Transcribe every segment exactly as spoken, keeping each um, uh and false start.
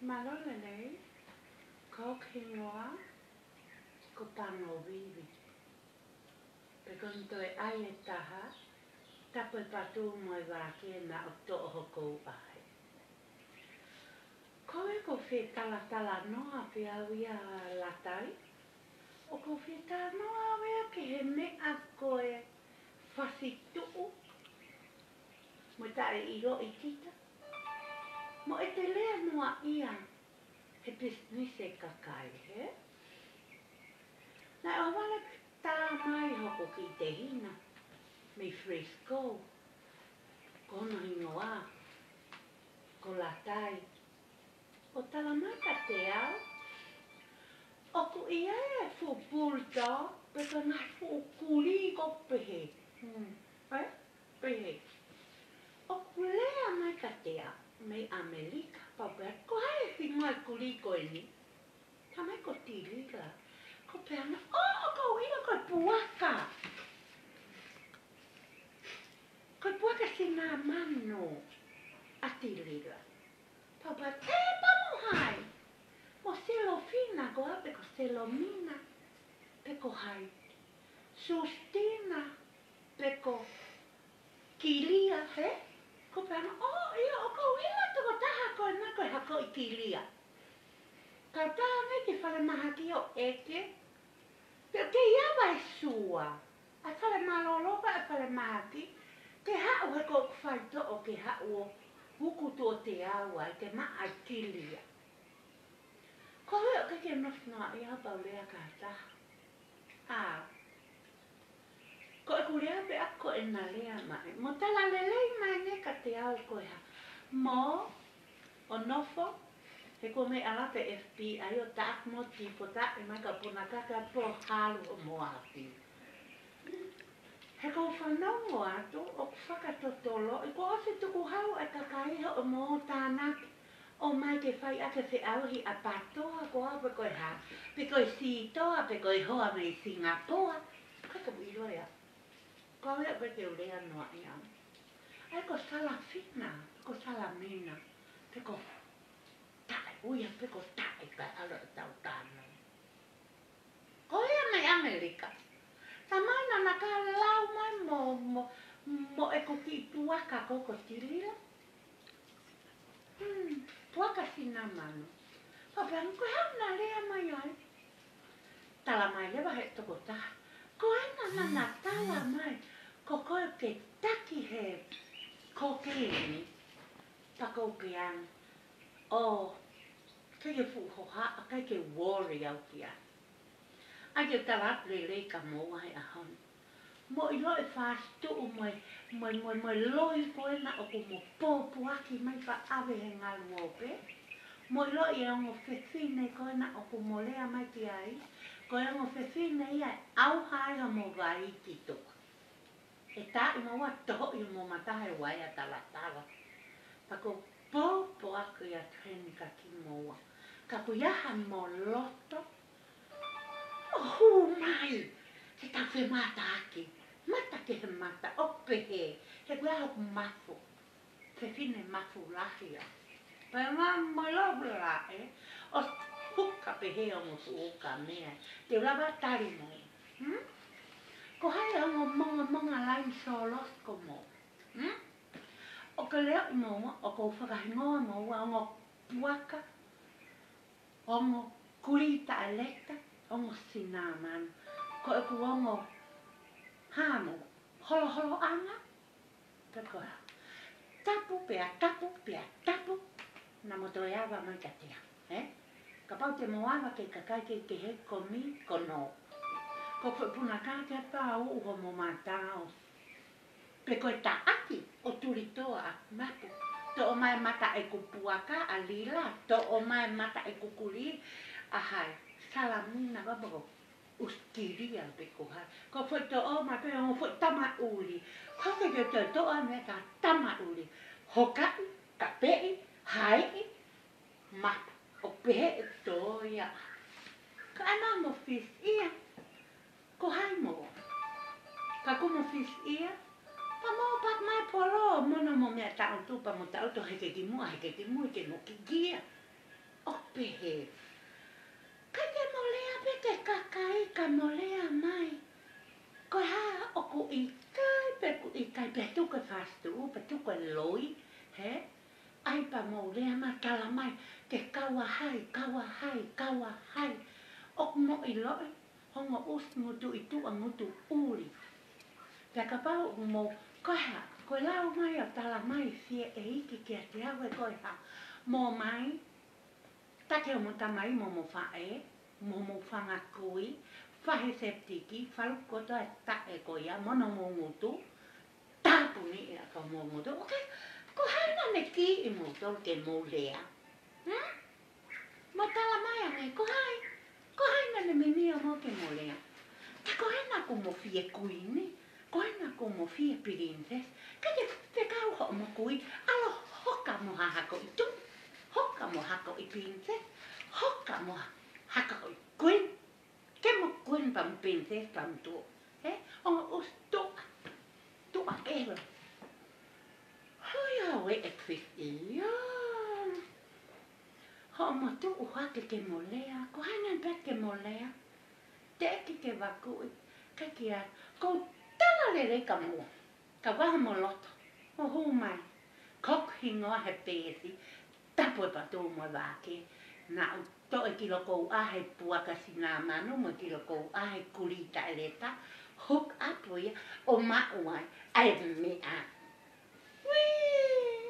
Mālō lelei, ko hoku hingoa ko Pangovivi. Pea ko ʻeku toe ʻai ʻe taha, tapu e patu mo e vake naʻa ʻoku toʻo hoku ʻai. Ko e ʻoku ou fie talatalanoa pē au ia Latai, ʻoku ou fie talanoa au ia ki he meʻa ko e fasi tuʻu, mo e taʻeʻiloʻi kita, mo e tele noaʻia he pisinisi e kakai, hē? Naʻe ʻohovale pē tā mai hoku kiʻi tehina mei Frisco, ko hono hingoa ko Latai, ʻo tala mai kiate au ʻoku ʻi ai e fuʻu bulldog, pe ko e ngaahi fuʻu kulī ʻoku pehē. Hmm. Ē? Pehē. ʻOku lea mai kiate au mei ʻAmelika, pea u pehē, ko hai e hingoa e kulī ko eni? Tala mai ko Tilila. Ko e pehē ange, ʻō, ʻoku ou ʻilo ko e puaka. Ko e puaka sinamanu ʻa Tilila. Pea u pehē, ē, pea mo hai? Mo Selofina koā, pe ko Selomina, pe ko hai? Sustina, pe ko Kilia, hē? Ko e pehē ange, ʻō, ʻio, ʻoku ou ʻilo e tokotaha ko ena ko e hakoʻi Kilia. Ka u tā ange ki falemahaki ʻo ʻeke, pea ʻoku kei ava e sua ʻa e fale mālōlō pea ʻa e falemahaki, ke haʻu he ko ʻeku faitoʻo ke haʻu ʻo uku tuʻo teau ai ke maʻa e Kilia. Ko e ʻoku ʻikai ke nofo noaʻia pea u lea ki ha taha. ʻA, ko ʻeku lea pē ʻaʻaku ko ʻena lea mai. Mo tala lelei mai ʻeni kiate au ko e hā. Mo ʻo nofo, he ko e meʻa lape F B I ʻo taʻaki mo tipotaʻi mai ka puna kaka po halu ʻo mo api. He ʻoku ou fanongo atu, ʻoku fakatotoloʻi, kuo ʻosi tukuhau e kakai hoʻomo tānaki, ʻomai ke fai ʻaki e feʻauhi ʻa Patoa koā pe ko e hā, pe ko e Sitoa, pe ko e hoa mei Singapoa. ʻIkai ke u ʻilo ia. Ko au ia ʻoku ʻikai ke u lea noaʻia. ʻAi ko Salafina, ko Salamina, pe ko Taʻe, ui ia pe ko Taʻe kae ʻalu e tau tānaki. Ko ia mei ʻAmelika. Tala mai naʻa na ka lau mai mo, mo, mo ʻeku kiʻi puaka ko, ko Tilila. Hmm, puaka sinamanu. Pea u pehē ange ko e hā naʻa na lea mai ai. Tala mai leva he tokotaha. Ko ena naʻa na tala mai, ko koe ke taki he kokeini. Pea u pehē ange, ʻō, ʻikai ke fuʻu hohaʻa, ʻikai ke worry au ki ai. ʻAi ke u tala atu lelei kia moua he ʻaho ni. Mou ʻiloʻi e fasi tuʻu mo e, mo e, mo e, mo e loi ko ena ʻoku mo pōpoaki mai pea ʻave he ngalu ope. Mou ʻiloʻi e ongo fefine ko ena ʻoku mo lea mai ki ai. Ko e ongo fefine ia ʻe ʻauha ai hoʻomo vai ki tuʻa. ʻE taaʻi moua, tohoʻi hoʻomo mata he uaea talatala. Pea ʻoku ou pōpoaki atu heni kia kimoua. Ka ʻoku ʻi ai hamo loto, ʻo hū mai ke tau femataaki, mata ki he mata, ʻo pehē, he ʻoku ʻi ai hoku mafu, fefine mafu lahi ia. Pea mou ʻilo ʻoku laʻe, ʻo huka pehē ʻo mo fuʻu ka meʻa, te u lava tali mo. Hmm? Ko hai e ongo mongamonga laini solosi ko mo? Hmm? ʻOku ke leaʻi moua, ʻoku ou fakahingoa moua, ongo puaka, ongo kulī taʻeleta, ongo sinamanu. Ko ʻeku ongo hamo, holoholoʻanga, pea ko e hā. Tapu, pea tapu, pea tapu, naʻa mo toe ava mai kiate au, ē? Kapau te mo ava ki he kakai kehekehe ko mi, ko no. Ko e foʻi puna kaka pea uʻu hoʻomo mata ʻo pe ko e taʻaki ʻo tulitoa ʻa mapu. Toʻo mai mata ʻeku puaka ʻa Lila, toʻo mai mata ʻeku kulī ʻa hai, Salamina, ka pako ʻUsitilia pe ko hai. Ko e foʻi toʻo mai pē ongo foʻi tama ʻuli. Ko ke ke toʻo ʻa meʻa ka tama ʻuli. Hokaʻi, kapeʻi, haiʻi, mapu. ʻO pehē ʻe tō ia. Ka ʻai mo fisi ia. Ko hai mo? Ka ʻoku mo fisi ia. Pea mo paki mai polo, mo no mo meʻa taʻutu, pea mo taʻutu heke ki muʻa, heke ki mui, ke mo kikia. ʻO pehē, ka ke molea pē ke kakai ka molea mai. Ko e hā ʻoku ʻikai pē, ʻoku ʻikai pē tuku e fast food, pē tuku e loi, hē? ʻAi pea molea mai, tala mai, ke kaua hai, kaua hai, kaua hai. ʻOku mo ʻiloʻi, hongo ʻusi ngutu ʻi tuʻa ngutu ʻuli. Pea kapau ʻoku mo, ko e hā, ko e lau mai ʻo tala mai fie ʻeiki kiate au he ko e hā. Mo mai, taki homo tamai mo homo faʻē, mo homo fanga kui, fahi septic, falu kotoa e taʻe ko ia, mo hono ngutu, tāpuni ia ka mo ngutu. ʻOku, ko hai naʻa ne kiʻi moutolu ke molea? Hmm? Mo tala mai ange, ko hai, ko hai naʻa ne meimei ʻomai ke molea? Ka ko hai naʻa ʻoku mo fie kuini, ko hai naʻa ʻoku mo fie princess, ka ke fekau hoʻomo kui, ʻalu hoka mo ha hako ʻi tuʻa, hoka mo ha hako ʻi princess, hoka mo ha hako ʻi queen, ke mo queen pea mo princess pea mo tuʻa. Hē? Hongo ʻusi tuʻa, tuʻa ʻelo. Hoi au e Chris ia. Hoʻomo tuʻu hake ke molea, ko hai naʻa ne pehē ke molea? Teʻeki ke vakuʻi, ka kia, ko u tala lelei ka mo, ka vaha mo loto, ʻo hū mai, koku hingoa he peesi, tapu e patu mo e vake, naʻa u toʻo e kilokou ʻa he puaka sinamanu, mo e kilokou ʻa he kulita e leta, hook up ia, ʻo maʻu ai, ʻai meʻa. Ui,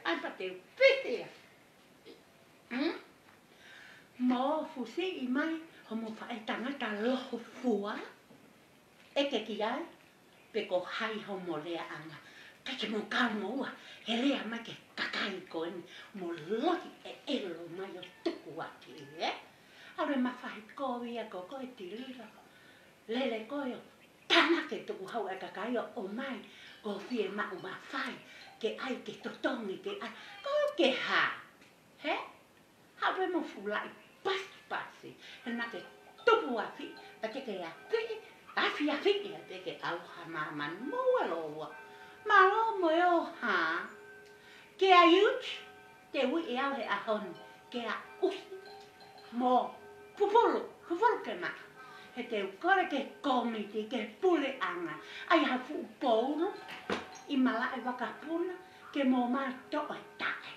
ʻai pea te u fiti ia. Hmm? Mo fusiʻi mai homo faʻē tangata loho fua, ʻeke ki ai, pe ko hai homo leaʻanga. Ka ke mo kau mo ua, he lea mai ke kakai ko eni, mo lohi e ʻelo mai ʻo tuku ake, ē? ʻAlu e mafahi kovi ia ko koe Tilila. Lele koe ʻo tama ke tuku hau e kakai ʻo ʻomai, ko fie maʻu mafai, ke ʻai ke totongi, ke ʻai, ko ke hā? Hē? Haʻu pē mo fulaʻi pasipasi, he naʻa ke tupu afi, pea te ke afi, afi afi ia te ke ʻauha māmani mo ua loua. Mālō mo e ʻoha. Ke a iuti, te ui e au he ʻaho ni, ke a ʻusi. Mo, pupulu, pupulu ke maʻa. He te u kole ke komiti, ke puleʻanga. ʻAi ha fuʻu poulu, ʻi malaʻe vakapuna, ke mo ma toʻo e taʻe.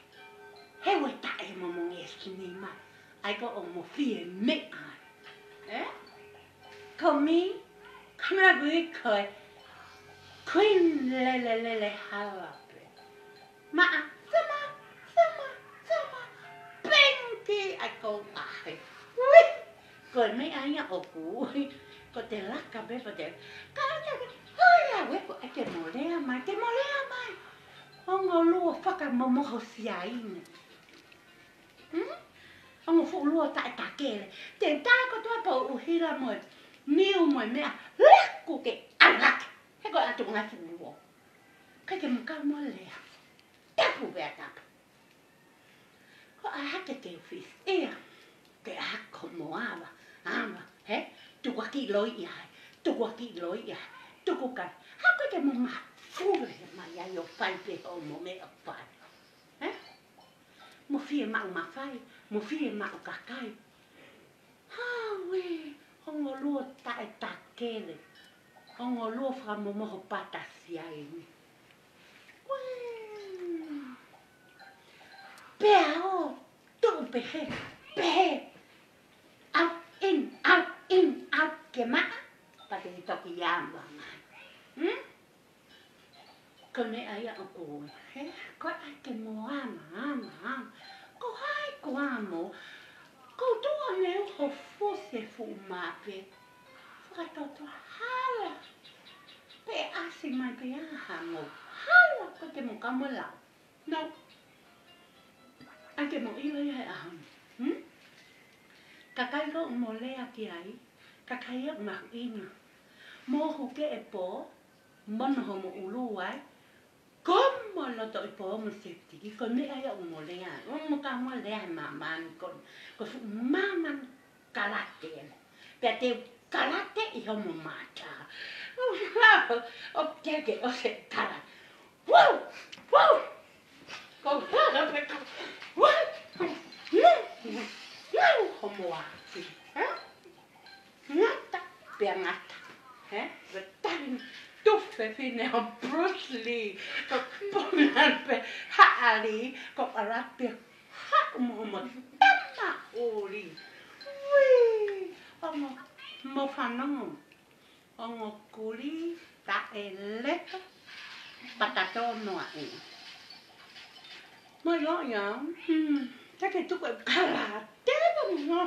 He ue taʻe mo mo nge sini ma. ʻAi ko ʻo mo fie meʻa. Ē? Ko mi, ko mi a kui koe. Queen lele lele hala pē. Maʻa, sama, sama, sama. Penki, ʻai ko ʻahe. Ui! Ko e meʻa ia ʻoku ui. Ko te laka pē, ko te. Ka ʻai ke, hoi a we ko ʻai ke molea mai, ke molea mai. Hongo luo fakamomoho siaine. Hmm? Hongo fuʻu luo taʻe takele. Te tā kotoa pau ʻuhila mo e niu mo e meʻa. Laku ke ʻalaki. He ko e atu ngai fuʻu luo. Kai ke muka mo lea. Tapu pea tapu. Ko ʻai hake ke u fisi. Ia. Ke ako mo ava. Ava. He? Tuku a kiʻi loi ia. Tuku a kiʻi loi ia. Tuku kai. Hako ke mo ma. Fule mai ai ʻo fai pē hoʻomo meʻa fai. He? Mo fie maʻu mafai. Mo fie maʻu kakai. Hawe, hongo luo taʻe takele. Hongo luo fakamomoho pata siaine. Ue. Pea ō, tuʻu pehē, pehē. Out, in, out, in, out, ke maʻa. Pea te toki ava mai. Hmm? Ko e meʻa ia ʻoku ui, he? Ko e ʻai ke mo ama, ama, ama. Ko hai ko amo? Ko tuʻa ne uho fusi e fuʻu mape. Fakatoto hala. Pe ʻasi mai pe aha mo. Hala ko te mo kamo lau. No. ʻAi ke mo ʻilo ia he ʻaho ni. Hmm? Kakai ko mo lea ki ai. Kakai ia mahuʻinga. Mo huke e pō. Mono homo ʻulu ai, ko mo loto ʻi pō mo sepitiki, ko e meʻa ia ʻoku mo lea, ʻoku mo ka mo lea he māmani ko, ko e fuʻu māmani kalate ena. Pea te u kalate ʻi homo mata. ʻO te ke ʻo se kala. Wow! Wow! Ko hala pe ko. Wow! Moa. Hē? Ngata, pea ngata. Hē? Ko e taimi tuʻu fefine ʻo Bruce Lee. Ko e puna pē haʻali, ko e ʻalu pē haʻu mo homo tama ʻuli. Ui! Ongo mo fanongo. Ongo kulī taʻe lepa, patato noa e. Mai lo ia, hmm, take tuku e kala, te mo ngo,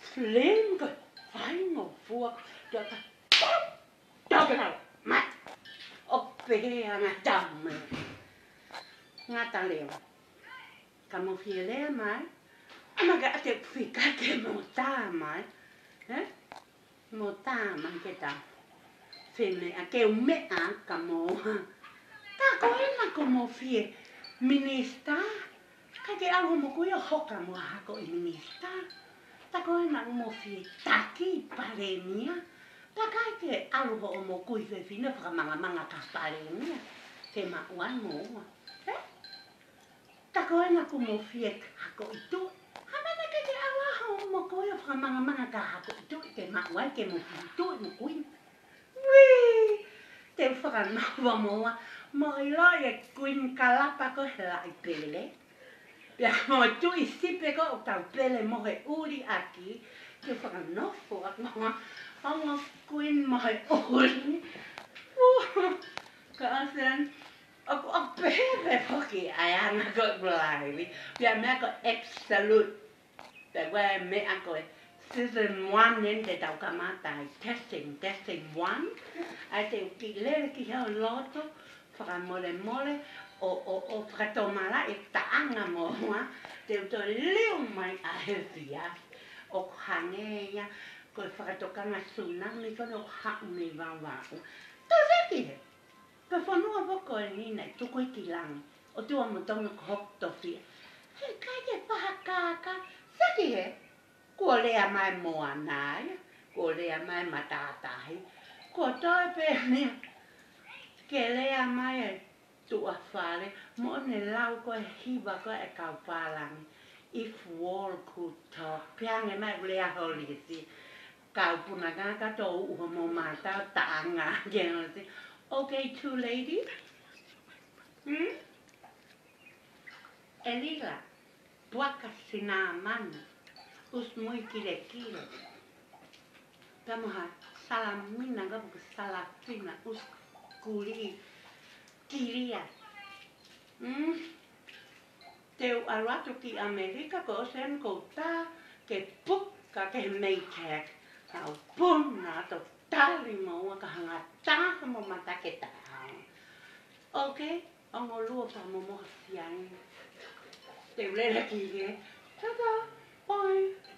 flame ko, fai ngo fua, te ka, toke lau, mai, ʻo pehē ʻa ngata mai. Ngata leva. Ka mo fie lea mai, ʻa ma ka ate fika ke mo tā mai, hē? Mo tā mai ke tā. Fēmeʻa ke u meʻa ka mo. Tā ko ena ko mo fie minisitā. Ka ke ʻalu mo kui ʻo hoka mo hako ʻi minisitā. Tā ko ena mo fie taki palēmia. Tā ka ke ʻalu hoʻo mo kui fefine fakamangamanga ka palēmia. Ke maʻu ai mo ua. Hē? Tā ko ena ko mo fie hako ʻi tuʻi. Hā mena ke ke ʻalu hoʻo mo kui ʻo fakamangamanga ka hako ʻi tuʻi ke maʻu ai ke mo fie tuʻi mo kui. Ui! Te u fakanofo mo ua. Mo ʻilo e Queen Kalapa ko he laʻi pele. Pea mo tuʻi sipe ko ʻo tau pele mo he ʻuli ʻaki. Te u fakanofo ʻa mo ua. Ongo Queen mo he ʻuli. Ua! Ka ʻosi eni. ʻOku, ʻoku pehē pē foki ʻa e anga ko e kulaivi. Pea meʻa ko e absolute. Pea ko e meʻa ko e season one eni te tau kamata ai. Testing, testing one. ʻAi te u kiʻi lele ki he loto, fakamolemole, ʻo, ʻo, ʻo fakatomala e taʻanga mo ua, te u toe liu mai ʻa he fia. ʻOku hangē ia, ko e fakatokanga tsunami, ko ʻene ʻoku haʻu mei Vauvau. Tau seki he. Ka fanua voko e ni naʻe tuku ʻi ki langi, ʻo tua mo Tonga ko hoku tofiʻa. He ʻikai ke paha kākā, seki he, kuo lea mai Moana ia, kuo lea mai Matātahi, kuo toe pē nia, ke lea mai e tuʻa fale, mo ʻene lau ko e hiva ko e kau pālangi, if wall could talk, pea hangē mai ʻoku lea Holisi, kau puna kākā tō uʻu homo mata ʻo taʻanga, ke ʻosi. Okay, two lady. Hmm? ʻElila, puaka sinamana, ʻusi mui kilekile. Pea mo ha salamina, ka puka salafina, ʻusi kulī, kilia. Hmm? Te u ʻalu atu ki ʻAmelika, ko ʻosi eni ko u tā ke puka ke he Maytag. Ka u puna atu tali mo ua ka hanga tā mo mata ke tā. Okay, ongo lua pa mo mo siani. Te u lele ki he. Tata, bye.